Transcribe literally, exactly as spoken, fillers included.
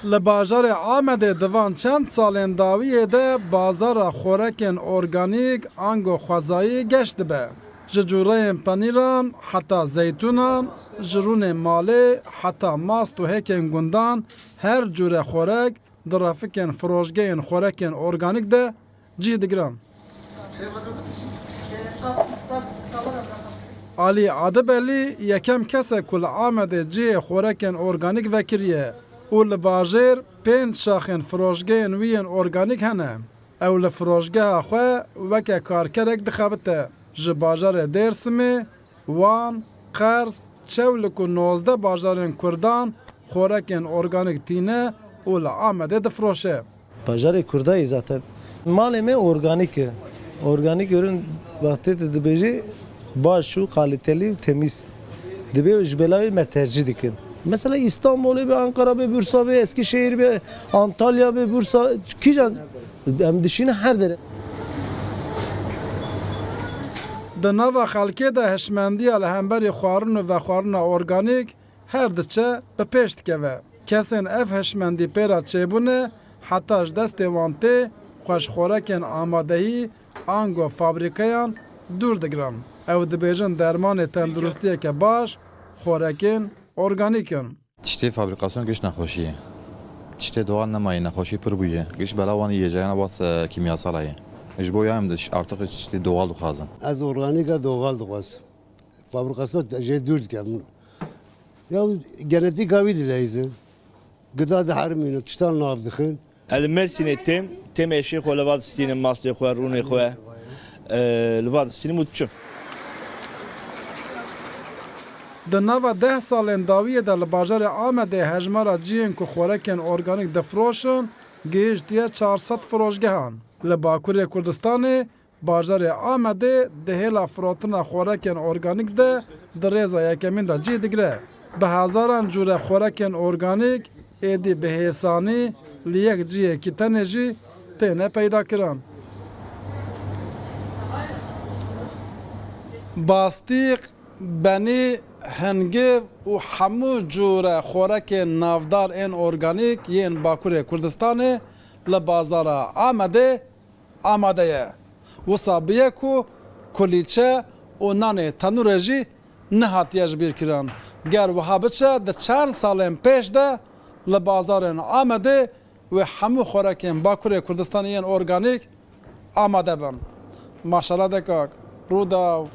Li bajarê Amedê di van çend salên dawiyê de bazara xorekên organîk ango xwezayî geş dibe. Ji cûreyên penîran heta zeytûnan, ji rûnên malê heta mast û hêkên gundan her cûre xorek di refikên firojgehên xorekên organîk de cih digiran. Alî Adibelî yekem kes e ku li Amedê cihê xorekên organîk vekiriye û li bajêr pênc şaxên firojgehên wî yên organîk hene. Ew li firojgeha xwe weke karkerek dixebite. Ji bajarê Dêrsimê, Wan, Qers, Çewlik û nozdeh bajarên Kurdan xorekên organîk tîne û li Amedê difiroşe. Bajarê Kurdayê zaten. Malê me organîk e. Organîk ürün wextê tu dibêjî baş û kalîtelî û temîz. Dibê ji belayê me tercîh dikin. Mesela Îstanbulê be, Ankara be, Bursa be, Eskişehir be, Antalya be, Bursa, kîjan em dişîne her dere. Di nava xelkê de hişmendiya li hemberî xwarin û vexwarina organîk her diçe bi pêş dikeve. Kesên ev hişmendî pê re çêbûne heta ji destê wan tê xwe ji xorekên amadehî ango fabrîkeyan dûr digirin. Ew dibêjin dermanê tenduristiyeke baş xorekên organîk in. Tiştê fabrîkasyon giş nexweşî ye. Tiştê doğal nemaye, nexweşî pir bûye. Giş bela wan yiyeceğine bas, e, kimyasala ye. Ji bo ya em diş-, artık tiştê doğal dixwazin. Ez organîk a doğal dixwaz. Fabrikasyon jê dûr dikem. Ya genetîka wî dileyizin. Gida diherimîne, tiştan nav dixin. Ez li Mersînê têm, têm êşê xwe li va distînim, mastê xwe, rûnê xwe, e, li va distînim û diçim. Di nava deh salên dawiyê de li bajarê Amedê hejmara cihên ku xorekên organîk difiroşin gihîştiye çar sed firojgehan. Li Bakurê Kurdistanê, bajarê Amedê di hêla firotina xorekên organîk de di rêza yekemîn de cih digire. Bi hezaran cûre xorekên organîk êdî bi hêsanî li yek cihekî tenê jî têne peydakirin. Bastîq, benî, hingiv û hemû cûre xorekên navdar ên organîk yên Bakurê Kurdistanê li bazara Amedê amade ye. Wisa bûye ku kulîçe û nanê tenûrê jî nehatiye ji bîr kirin. Ger wiha biçe, di çend salên pêş de li bazarên Amedê wê hemû xorekên Bakurê Kurdistanê yên organîk amade bin. Maşala Dekak, Rûdaw,